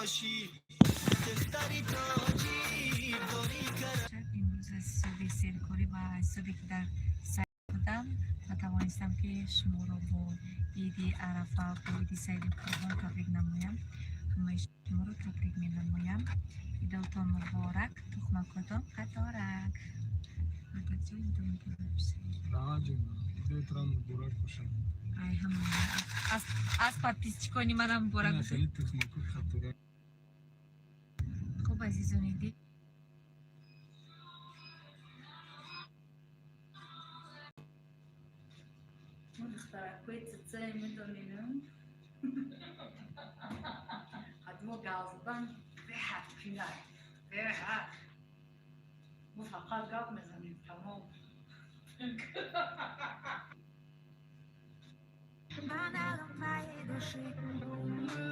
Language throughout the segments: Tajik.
Имрӯз аз ҳисоби серкорӣ ва аз ҳисобе ки дар сайр будам, натавонистам, ки шуморо бо иди Арафа, бо иди Саиди Қурбон табрик намоям. Ҳамаи шуморо табрик менамоям. Идотон муборак, тухмакотон қаторак. Мададҷон, идоматон. Идотон муборак бошад. Ай, ҳама аз подписчикони манам муборак бошад. Тухмако қаторак. Хуб, азизони дил. Духтаракои цицаи медонинам. Ҳадмо гап задан беҳад қинай. Беҳад. Мо фақат гап мезанем, тамом. Баналом моей души. Муа!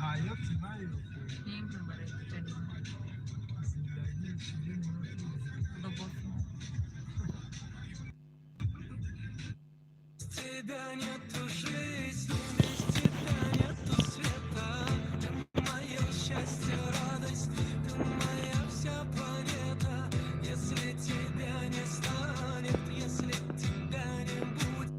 Ҳаёти наё. Thank you барои ҷаним. Зиндагии ширин. Любовь. Тебя нету жизни, без тебя нету света. Ты мое счастье, радость, ты моя вся планета. Если тебя не станет, если тебя не будет.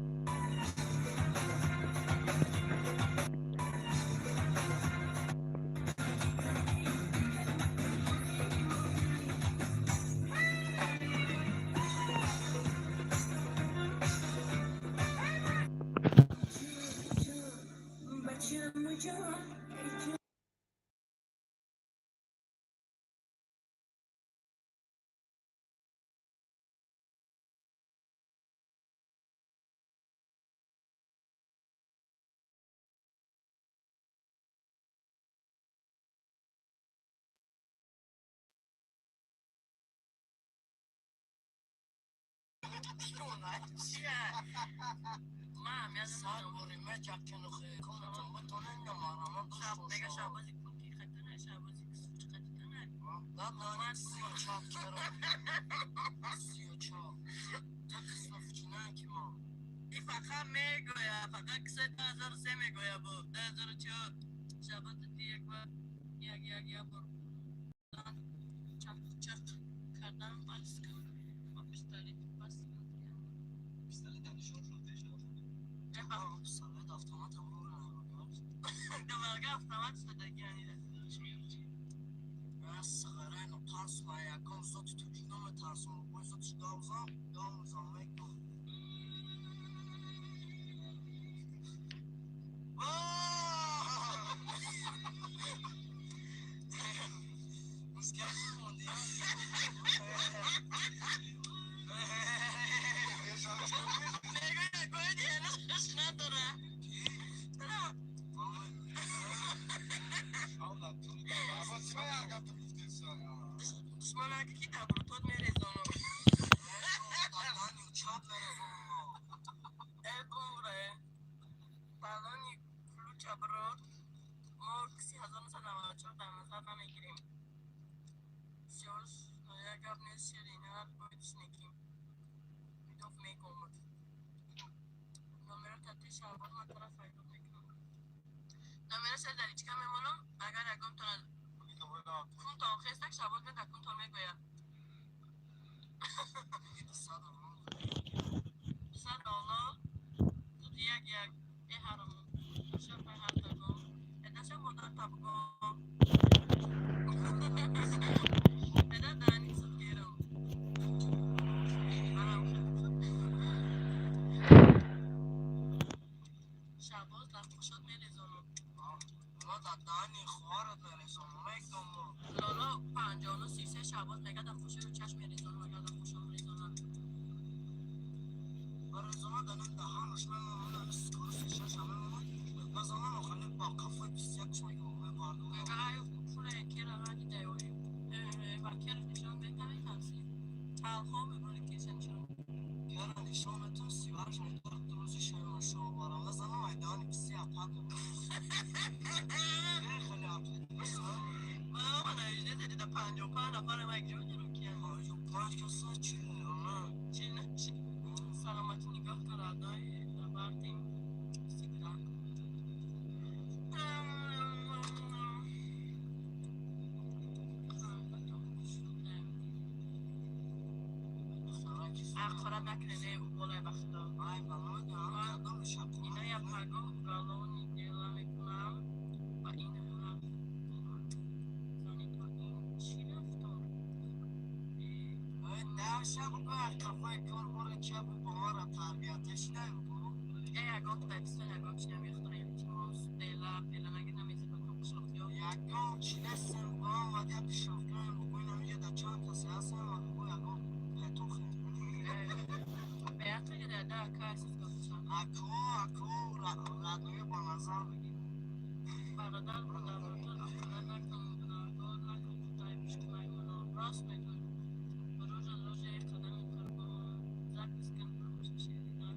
Фақат мегӯя, фақат 2003 мегӯя, бо 2004 шабата ти як ба. Як як як бор чақ чақ кардан, бас кун бо пистолет, бас кун. Пистолет нишон шуд пеш. Пистолет, автомат. Давага автомат шудагиани. Сағарайно тарсма, ягон зоти тоҷик наметарсам. Бой зотиш гавзам, гав мезанам, мекунам. Номераша дар ичка мемонам, агар ягонтона кунтон хестак, шабоз ме дар кунтон мегӯяд. Дусад доллар як як э ҳаром шапай ҳартагон эдаша модар табгон эда дани суткерам манам. Шабоз дар қушот мерезонам. Ма дар даҳани хоҳарат мерезонам, мекунам. Лоло 5933, Шабоз мега дар қушои чашм мерезонам, агар дар қушон резонам. Резона дар даҳанаш мемонам, скоростишаша мемонам, мезанам, охали ба қафои 21 мебардорам. Мега аю пуле кера надидай, ва кераш нишон метавӣ, тарси талхо мебори, кеша нишон. Кера нишон метон, 38 метр рӯзи шоҳбарам мезанам, ай даҳани писи апад. Хеле Мама навижде дида, 55 нафар ма якҷо дорам, кия. Панҷ каса чил. Чил. Саломатӣ нигоҳ дорад, набардем сигра. Ақора накунед, болай ба худо. Ай балои. Ина я пагоҳ уголовный дела мекунам ва ин ҳарф зани то ин чӣ рафтор? Қафои кор бора чапи бо мара тарбията шидай. Э, ягон дайписон, ягон чи намехӯра, илтимос, дела пела наги намезиба то қишлоқиё. Ягон чи нестем, омад як пишовкаем, бугӯй намиҷа чанд касе ҳастем, бугӯй ягон петухе. Беақли дада касиф гуфтам. Ако, ако радноя ба назар бигир. Бародар, бародар, ақла накун, гунаҳкор накун, худои пушти маймуно. Рост мегӯй. Рӯжа рӯжаи қадами қурбон. Запись кун, шерина.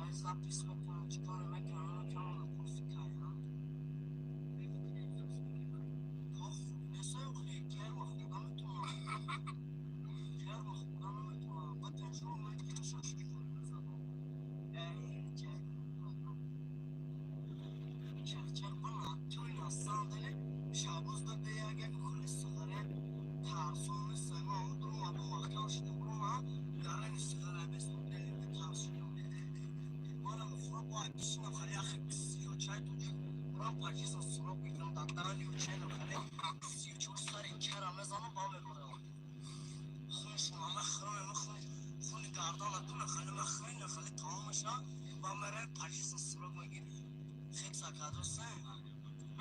Ай, запись мекунам, чӣ коре мекунам, ино камона кофи кайна. Несай, керма хӯрда метавонам. Керма хӯрда наметавонам. Ба теншон мекунам, шашки мезанам. Чақчақ бана туй на самом деле Шабоз да бе як як хули сигаре тарсон нестам. Ман дурум або маҳкам шидам, бурума гарани сигаре бестум, дели метарсидам. Мана мухӯра бо ай пишинам, хали яхе 34 тоҷик бурам пажиса суроб бигирам, дар дани ученам, хали 34 сари кера мезанам, ба мебарам. Хуншум ама хӯрам, хун хуни гардана куна, хали ма хӯрина, хали тамомаша ба мерем пажиса суроб мегирем. Хел закадроса.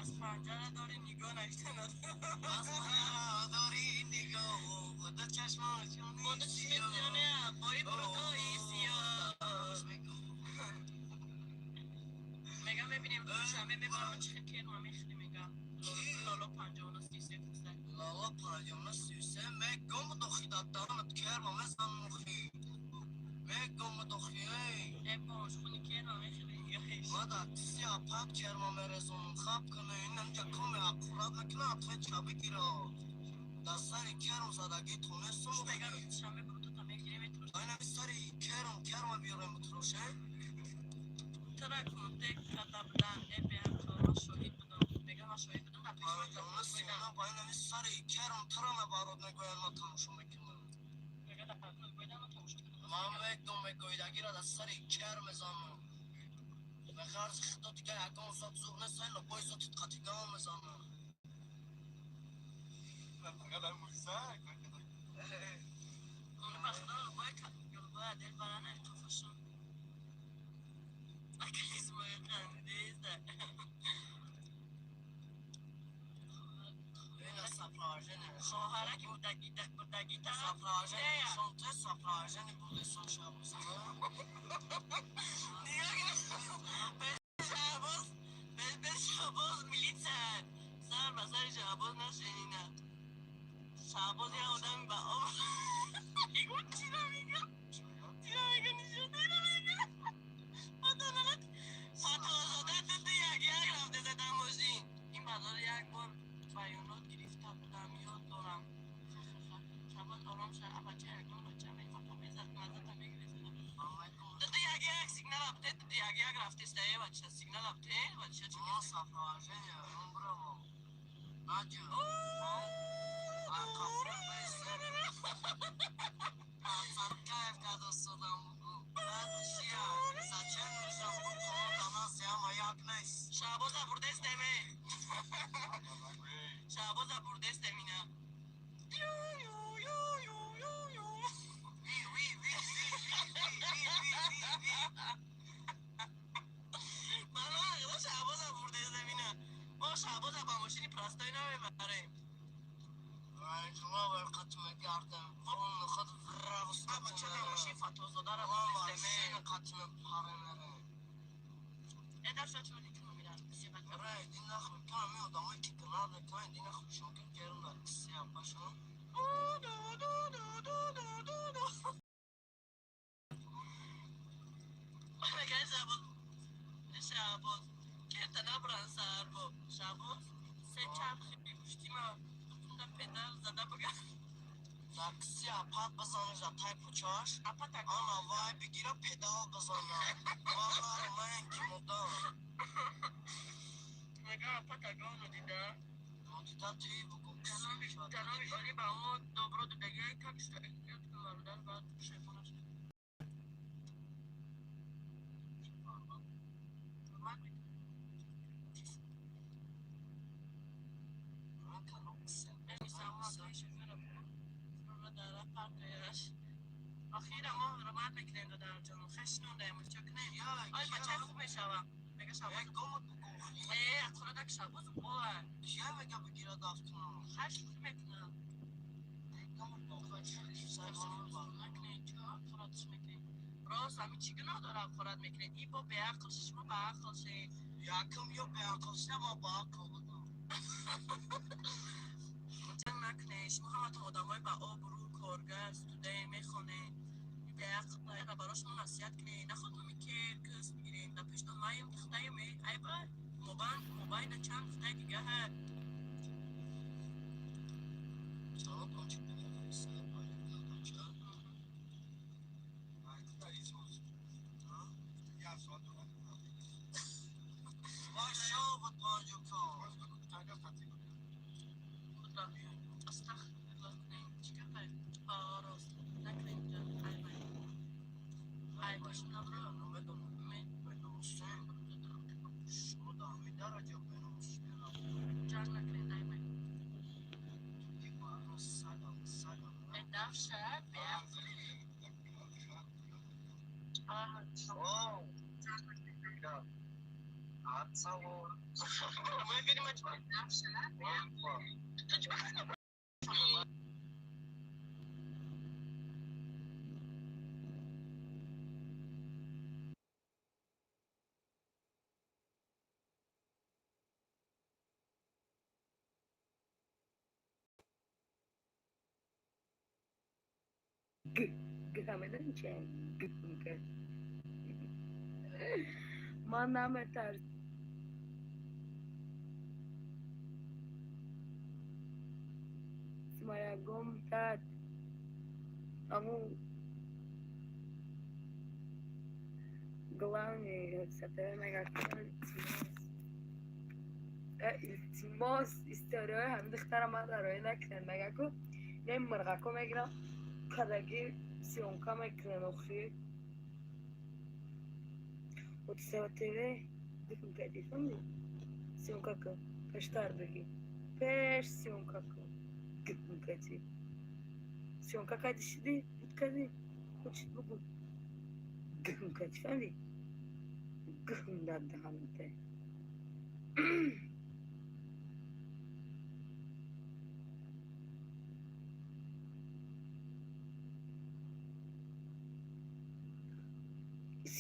Аз панҷара дори нигоҳ навишта. Аз панҷара дори нигоҳ, буда чашмончони буда чашмони бои бурдои сиёҳ. Мега мебинем душанбе мебарам, чӣ хел керма мехӯри, мега. Лоло 5933 фурсат. Лоло 5933 мегом дохи даданат керма мезанам, хи мегом дохи эй. Э бош, хуни керма мехӯри. Мада тиси апад керма мерезонам, хаб куна, инамҷа коме аккурат мекуна, отвеча бигира. Дар сари керм задагӣ тонестум. Мега душанбе бурдута мехӯри, метрош. Айнами сари керм керма биёрем, троше. Тара кунтек карда будан, э беақл, ман шоҳид будам. Мега ман шоҳид. Ман наметарсам. Ягон тат аму главный. Илтимос, историҳои ҳамин духтара ман дароӣ накунед. Мега ку не, мирғако мегирам, кадаги съёмка мекунем. Охир Ҳодиса ТВ дикм кардӣ, фаҳмидӣ? Съёмка кун, пештар бигӣ, пеш съёмка кун. Гикм кардӣ, съёмка кардӣ, шидӣ, буд кардӣ, худшид бугу. Гикм кардӣ, фаҳмидӣ? Гикм дар даҳанате.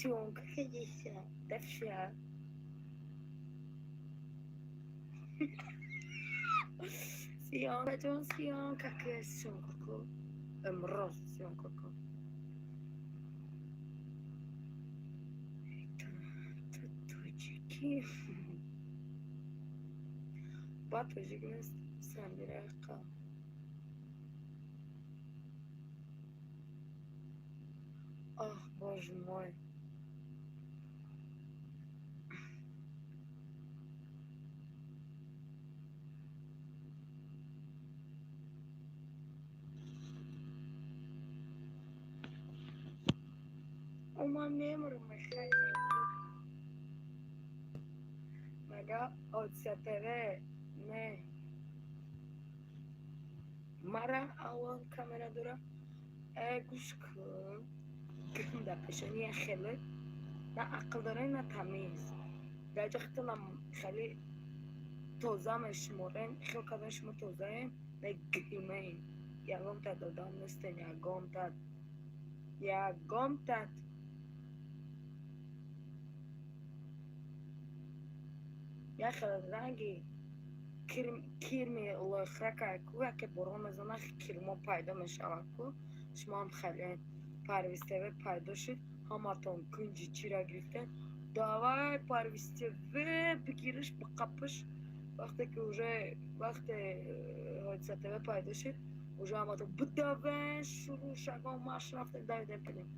Съёмка кардиса дафша. Съёмка ҷон, съёмка ку, съёмка ку, имрӯз съёмка ку. Тоҷикӣ ба тоҷик нест, Самирақа. Ах, боже мой. Ман мемурам, мехоҳем. Мега Ҳодиса ТВ не мара аввал камера дора. Э, гӯш кун, гм дар пешони хеле на ақл дора, на тамиз. Дар ҷо хитонам хеле тоза мешуморем, хел кардем, шумо тозаем, не гимем. Ягонта додам нестен, ягонта, ягонта. Як хел ранги кирми лойхрака ку, яке борон мезана, кирмо пайдо мешавад ку. Шумоам хеле Парвиз ТВ пайдо шуд, ҳаматон кунҷи чира гирифтем, давай Парвиз ТВ бигириш, биқапиш. Вақте ки уже вақте Ҳодиса ТВ пайдо шуд, уже ҳаматон бидавен, шурӯъ шагон маш рафтем, давидем, кардем.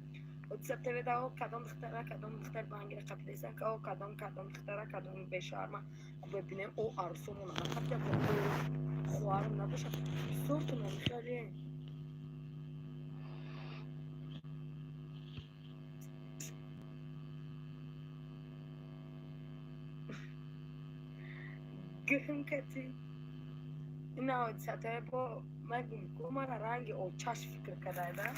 Ҳодиса ТВ дао кадом духтара, кадом духтар бангира қапидесан, о кадом духтара, кадом бешарма ку бибинем. О, арӯсомона нақапида, хоҳарам набошад, бисёртонам хеле. Гм кати. Ина Ҳодиса ТВ бо мегум ку, мара ранги очаш фикр кардайда.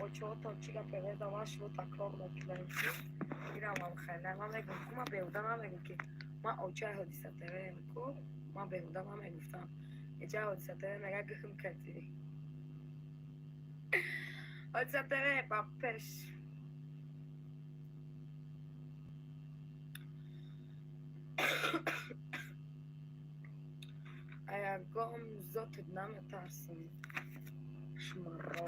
Очоотон чӣ гапе ведам, шумо такрор мекунем ки ирамам хеле. Ман мегум ку, ман беҳуда намегум, ки ман очаи Ҳодиса ТВм ку, ман беҳуда намегуфтам. Иҷа Ҳодиса ТВ мега гм кати. Ҳодиса ТВ ба пеш. Ягон зотит наметарсам шуморо.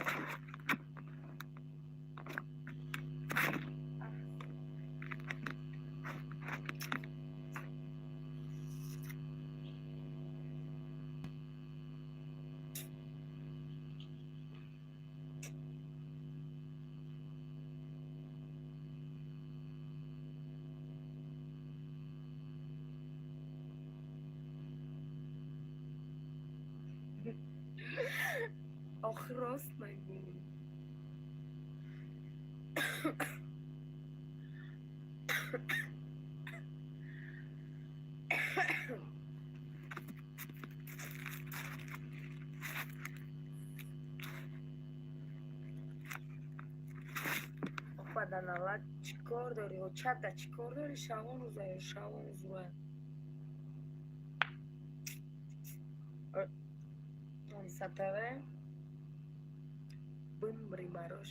Ох, рост мегӯӣ. Баданалат чӣ кор дорӣ? Очата чӣ кор дорӣ? Шавон рӯза ё шавон рӯза? Ҳодиса ТВ бимри барош.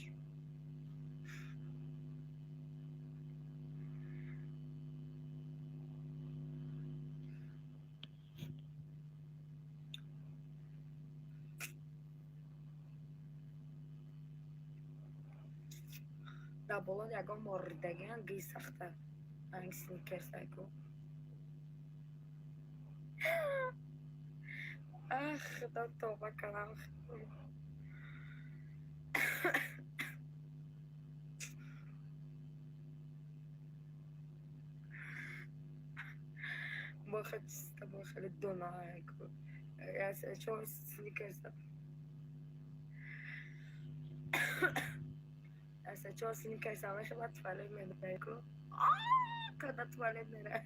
Дар боло ягон морридагиан гии сахта ранги сникерсайку. Ах, худо, тавба кардам. Бо чиста, бо хеле дона чор сникерс, чор сникерс мехӯрад, туалет медарад ку, когда туалет мерад.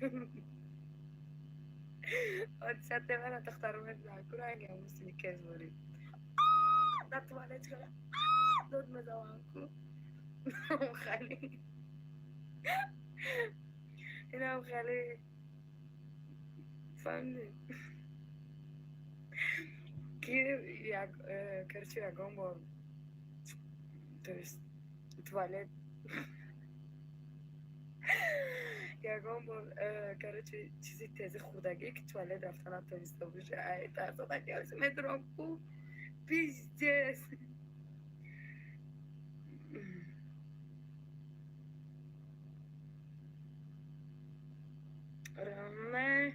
Ҳодиса ТВ-ра духтаро мебинад ку, ранги ҳамун сникерс борид. Дар туалет хеле дод мезаванд ку. Хеле инам хеле фаҳмидӣ, ки як, короче, ягон бор, то есть туалет ягон бор, короче, чизи тези хӯрдагӣ, ки туалет рафта натониста боша, ай тарсодаки медурам ку, пиздец. Не,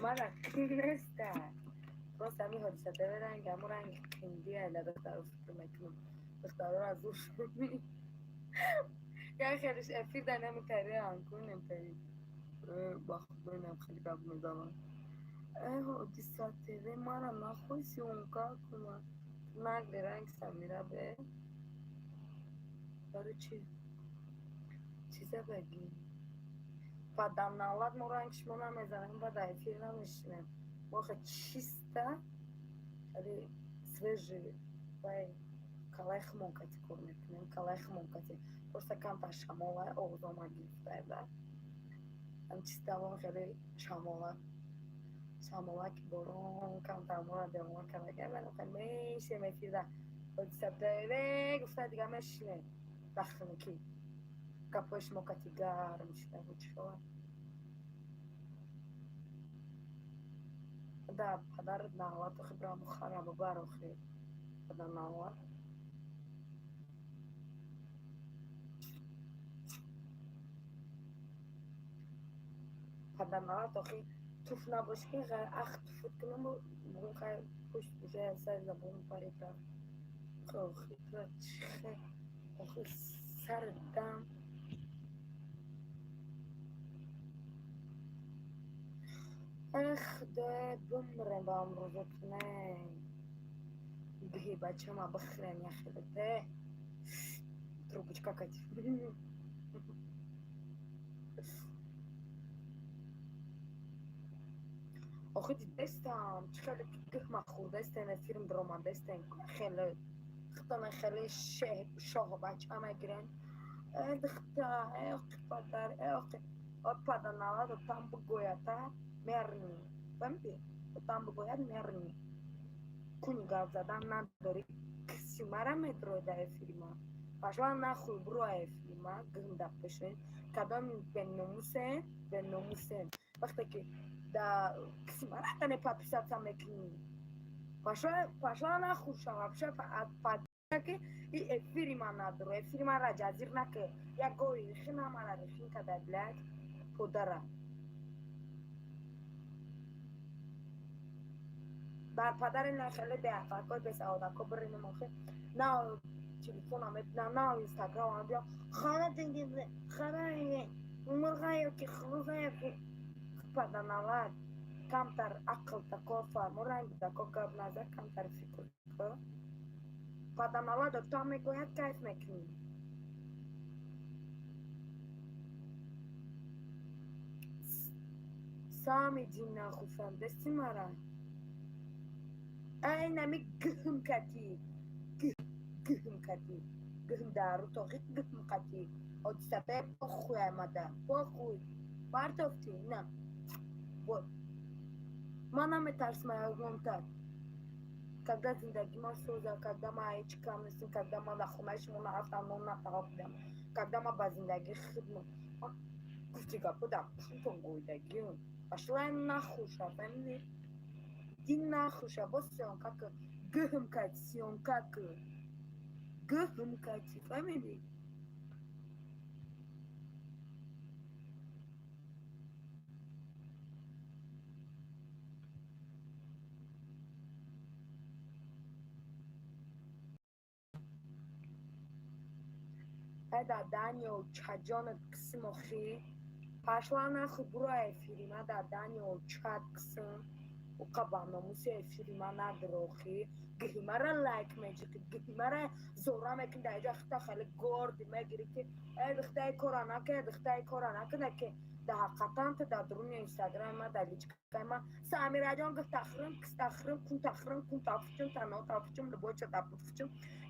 мара неста, просто ҳамин ҳодиса ТВ ранги ҳамун ранги қиндӣ айла духтаро фикр мекунам, духтароро аз ур як хелеш эфир дар намитари анку немтари, ба худо, инам хеле гап мезанам. Э, ҳодиса ТВ мара нахоҳ съёмка кунад, нагли ранги Самира бе. Барои чӣ чиза багӣ паданалат, мо ранги шумо намезанем, баъд эфир намешинем. Мо хе чиста, хеле свежий вай калаи хумон кати кор мекунем, калаи хумон кати, просто камтар шамола оғзома гирифтай да, ам чиста мо хеле шамола, шамола ки борон камтар мора девона карда, ман мешинем эфирда. Ҳодиса ТВ гуфта, дига мешинем дахнукӣ, гапҳои шумо кати гарм шуда буд. Чӣ да падарат навад, охи бирам бухара, бубар, охи падар навад. Падар навад, охи туф набоши, ки ах туфут кунам, бугун хай пушт уже сари забон парид рафт. Охи чихе, охи сари дам. Эх, худоя, бимрем ба амрӯзотуне, гиҳи бачама бихӯрем яхелете трубочка кати. Охи дидестам, чӣ хеле гиҳма хӯрдастен, филм даромадастен, хеле хитона хеле шоҳ бача мегирен. Э, духта, э, охи падар, э, охи падар там бигӯята мерни, фаҳмидӣ? Там бигӯяд мерни, куни гап задан надорӣ, киси мара медрои дар эфирима. Пошла нахуй, бро, эфирима гында пешен, кадоми беномусе, беномусе. Вақте ки да киси мара не подписаться мекунӣ, пошла, пошла нахуй ша, вообще ки и эфири ман надоро, эфири мара ҷазир наке, як гои рихина мара рихин када, блядь, подара. Бар падари нахеле беақлакои бесаодако биринам, охи на телефонам мебинам, на инстаграмам биям, хана хана мурғая ки хурғая ки паданалат. Камтар ақл тако фармо, ранг тако гап назар, камтар фикр ко. Паданалат то мегӯяд, кайф мекунӣ. Сами дин нахуй, фаҳмидасти мара? Ай, нами гҳм кати, гҳм кати, гҳм дару тохи гҳм кати. Ҳодисата похуй омада, похуй партофти на. Вот ман наметарсам ягонта, когда зиндагӣ ман соза, когда ман ҳеҷ кам нестем, когда ман дар хонаи шумо нарафтам, нон натарафтам, когда ман ба зиндагӣ хидмат гуфти гапо дар пушутон гӯйдагиам. Пошла нахуй ша, фаҳмидӣ? Иди нахуй ша, бо съёмка ки гҳм кати, съёмка ки гҳм кати, фаҳмидӣ? Э, да Даниол чаҷонат қисм охи. Пашла нахуй, буро эфири ма, да Даниол чат қисм. Уқа ба номуси эфири ма надро охи. Гиҳи мара лайк меҷиқи, гиҳи мара зора мекунӣ, дар иҷа хита хеле горди мегирӣ, ки э дихтаи кора накард, дихтаи кора накарда, ки да ҳақиқатан ту дар дуруни инстаграми ма, дар личкаи ма Самираҷон гуфт тахрим, кис тахрим, кун тахрим, кун тафчум, тано тафчум, любойча тапутфчум,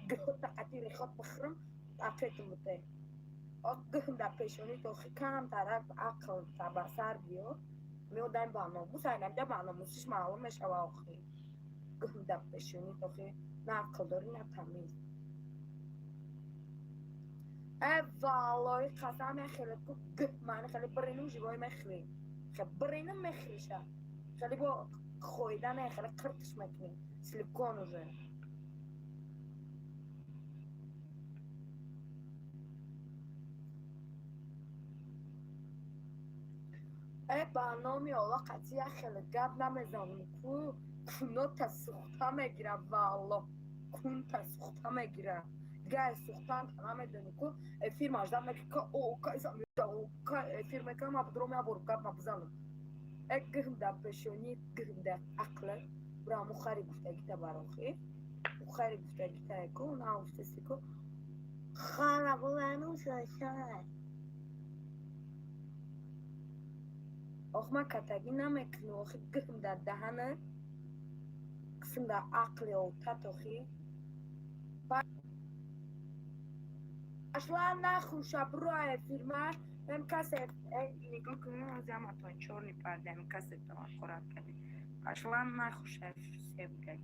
гиҳ тақати рехот бихрим, ответим буте. Гиҳм дар пешонит охи, камтарак ақл ба сар биё. Меодаем ба номус, айнамҷа ба номусиш маълум мешава охи. Гиҳм дар пешонит охи, на ақл дорӣ, на тамиз. Э, валлоҳи қасам, хеле ку гиҳ мани хеле биринум живой мехӯрӣ. Хе биринум мехӯриша. Хеле бо хоида не, хеле қиртиш мекунӣ. Силикон уже. Э, ба номи Аллоҳ, қатъи як хеле гап намезанам ку, кунота сӯхта мегира, валлоҳ, кунта сӯхта мегира. Дига сӯхтан та намедонӣ ку, эфир маждам мекунӣ ка о ка эфир мекунам, ма будром я бор гап ма бизанам. Э, гиҳм дар пешонӣ, гиҳм дар ақле, бура ҳамун хари гуфтагита барохи. У хари гуфтагита ку, на гуфтаси ку. Хара булану шашай. Ох, ман катагӣ намекунам охи, гиҳм дар даҳана, қисм дар ақли отат охи. Пашла нахуша, буро эфирма, ем касе нигоҳ кун, ҳозир ҳаматон чёрный парда, ем касетон ҳақорат кардем. Пашла нахуша, себга.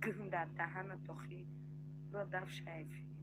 Гиҳм дар даҳанат охи, буро дафша эфир.